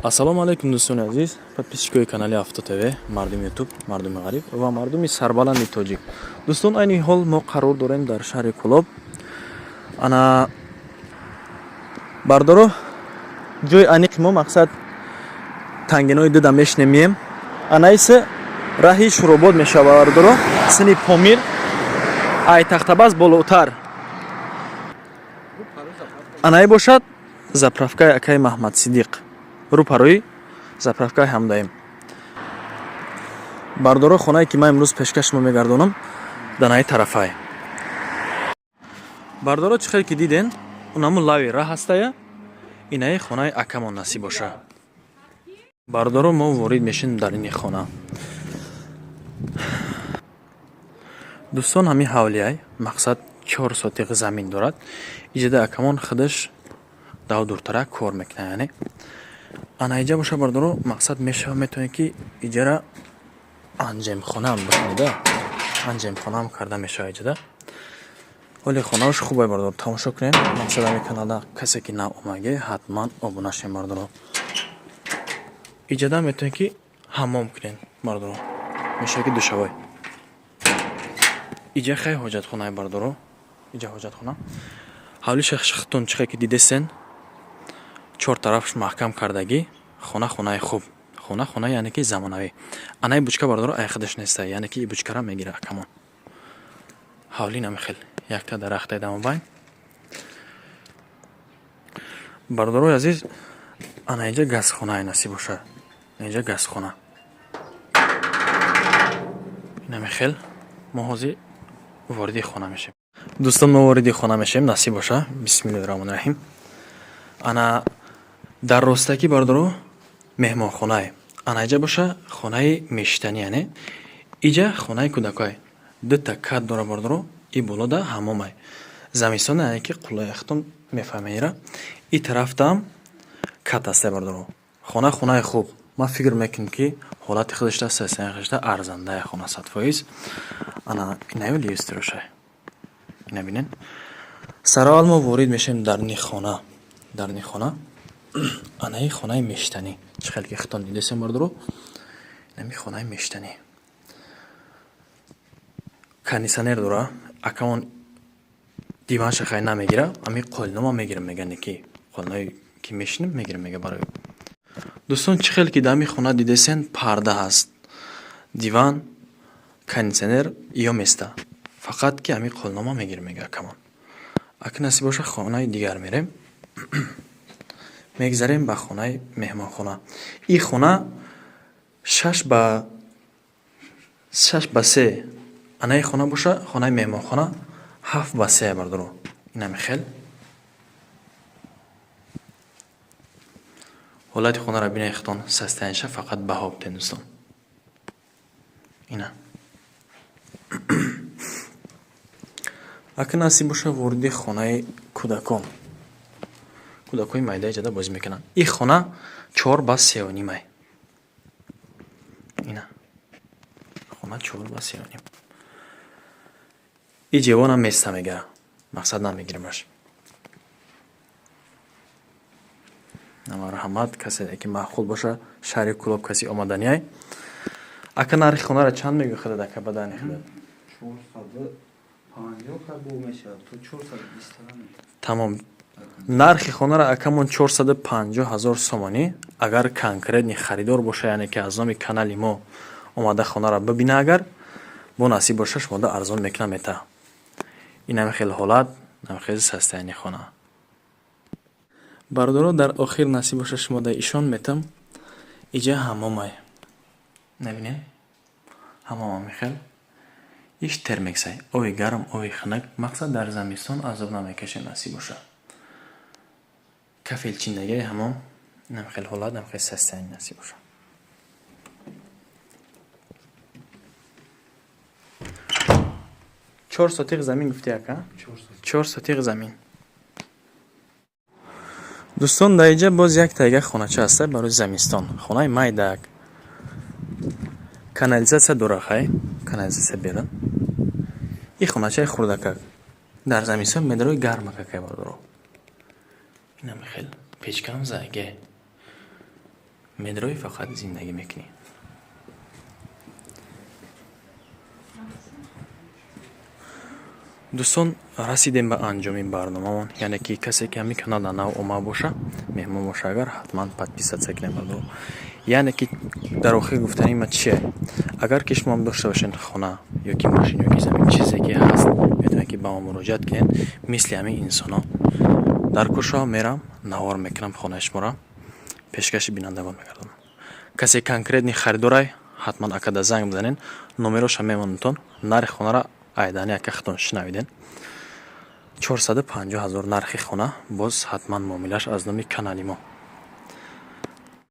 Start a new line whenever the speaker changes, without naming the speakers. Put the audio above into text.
Ассалому алайкум, дӯстони азиз, подписчикои канали Авто ТВ, мардуми Ютуб, мардуми ғариб ва мардуми сарбаланди тоҷик. Дӯстон, айни ҳол мо қарор дорем дар шаҳри Кӯлоб. Ана, бардоро, ҷои аниқи мо, мақсад, тангинои дуда мешинем, мием. Анаисе раҳи Шуробод мешава, бардоро, сини Помир, ай Тахтабаз болотар. Анаи бошад заправкаи акаи Маҳмадсидиқ, рӯпарӯи заправкаи ҳамдаем. Бардоро, хонае, ки ман имрӯз пешкаш шумо мегардонам, данаи тарафай. Бардоро, чӣ хел ки диден, унаму лави раҳ ҳастая, инаи хонаи акамон насиб боша. Бардоро, мо ворид мешинем дар ини хона. Дӯстон, ҳамин ҳавлиай, мақсад, 4 сотиқ замин дорад. Иҷода акамон худаш дав дуртарак кор мекунад, яъне ана иҷа боша, бардоро, мақсад, мешава, метавонед, ки иҷара анҷемхонаам бикунеда, анҷемхонаам карда мешава иҷода. Ҳоли хонааш хубай, бардоро, тамошо кунед. Мақсад, ҳамин каналда касе ки нав омаге, ҳатман обуна шавед, бардоро. Иҷода метавонед, ки ҳаммом кунед, бардоро, мешава, ки душавой. Иҷа хай ҳоҷатхонае, бардоро, иҷа ҳоҷатхона. Ҳавлиша худтон чӣ хел ки дидесен, чор тарафаш маҳкам кардагӣ. Хона хонаи хуб, хона хона, яъне ки замонавӣ. Анаи бучка, бардоро, ай худаш неста, яъне ки и бучкара мегира акамон. Ҳавлӣ намихел, якта дарахте дамобайн. Бардорои азиз, ана инҷа газхонае, насиб боша, инҷа газхона. Инамихел, мо ҳозир вориди хона мешем. Дӯстон, мо вориди хона мешем, насиб боша. Бисмиллоҳи раҳмони раҳим. Ана дар ростакӣ, бардоро, меҳмонхонае. Ана иҷа боша хонаи мешитанӣ, яъне иҷа хонаи кӯдакое, дута кат дора, бардоро. И болода ҳамомай, замистона, яъне ки қуллаяхтон мефаҳмед ира. И тарафтаам кат аста, бардоро. Хона хонаи хуб, ман фикр мекунам, ки ҳолати худашда, состояние худашда арзандая хона, 100%. Ана инаю люстраша ина бинен. Сараввал мо ворид мешавем дарни хона. Дарни хона, анаи хонаи мештанӣ, чӣ хел ки худтон дидесем, бардоро, инами хонаи мештанӣ кондитсионер дора. Акамон диванша хай намегира, ами қолинома мегирам, мегане, ки қолиное ки мешинем, мегирам, мега. Барои дӯстон, чӣ хел ки дар ҳамин хона дидесен, парда ҳаст, диван, кондитсионер ё места, фақат ки ҳамин қолинома мегирам, мега акамон. Ака, насиб боша, хонаи дигар мерем, мегзарем ба хонаи меҳмонхона. И хона 6 ба 6 ба 3. Анаи хона боша, хонаи меҳмонхона, 7 ба 3, бардоро. Инами хел ҳолати хонаро бинед худтон, состояниеша, фақат баҳо биден, дӯстон. Ина ака, насиб боша, вориди хонаи кӯдакон. Кӯдакҳои майдаи ҷада бозӣ мекунанд. И хона 4 ба 3,5-ай. Ина хона 4 ба 3,5. И ҷевонам места, мега, мақсад, намегирамаш. Марҳамат, касе ки маъқул боша, шаҳри Кӯлоб каси омаданиай. Ака, нархи хонаро чанд мегӯи худат, ака, ба дани худат? Тамом, нархи хонаро акамон 450 000 сомонӣ. Агар конкретный харидор боша, яъне ки аз номи канали мо омада хонаро бибина, агар бо насиб боша, шумода арзон мекунам, мета. Инами хел ҳолат, инами хел состояние хона. Бародаро, дар охир, насиб боша, шумода ишон метам. Иҷа ҳамомай, набинед, ҳамома михел, иш термексай, оби гарм, оби хунук. Мақсад, дар замистон азоб намекашем, насиб боша. Кафелчиндагии ҳамом, инам хел ҳолат, инам хел состояние, насиб боша. 4 сотиқ замин гуфти, ака, 4 сотиқ замин. Дӯстон, дар инҷа боз як тайга хонача ҳаста барои замистон, хонаи майдак, канализатсия дора, хай канализатсия берун. И хоначаи хурдакак дар замистон медарои, гармакакай, бардоро. Инам хел печкаам заге. Медрои, фақат зиндагӣ мекунӣ. Дӯстон, расидем ба анҷоми барномамон. Яъне ки касе ки ҳамин каналда нав омад боша, меҳмон боша агар, ҳатман подписаться кунед, бародаро. Яъне ки дар охир гуфтани ма чие? Агар ки шумоам дошта бошед хона ё ки мошин ё ки замин, чизе ки ҳаст, метавонед ки ба мо муроҷиат кунед. Мисли ҳамин инсонҳо дар кӯшо мерам, навор мекунам, хонаи шуморо пешкаши бинандагон мегардонам. Касе конкретный харидорай, ҳатман акада занг бизанед, номероша мемонатон. Нархи хонаро айдани ака худтон шунавиден: 450 000 нархи хона. Боз ҳатман муомилааш аз номи канали мо.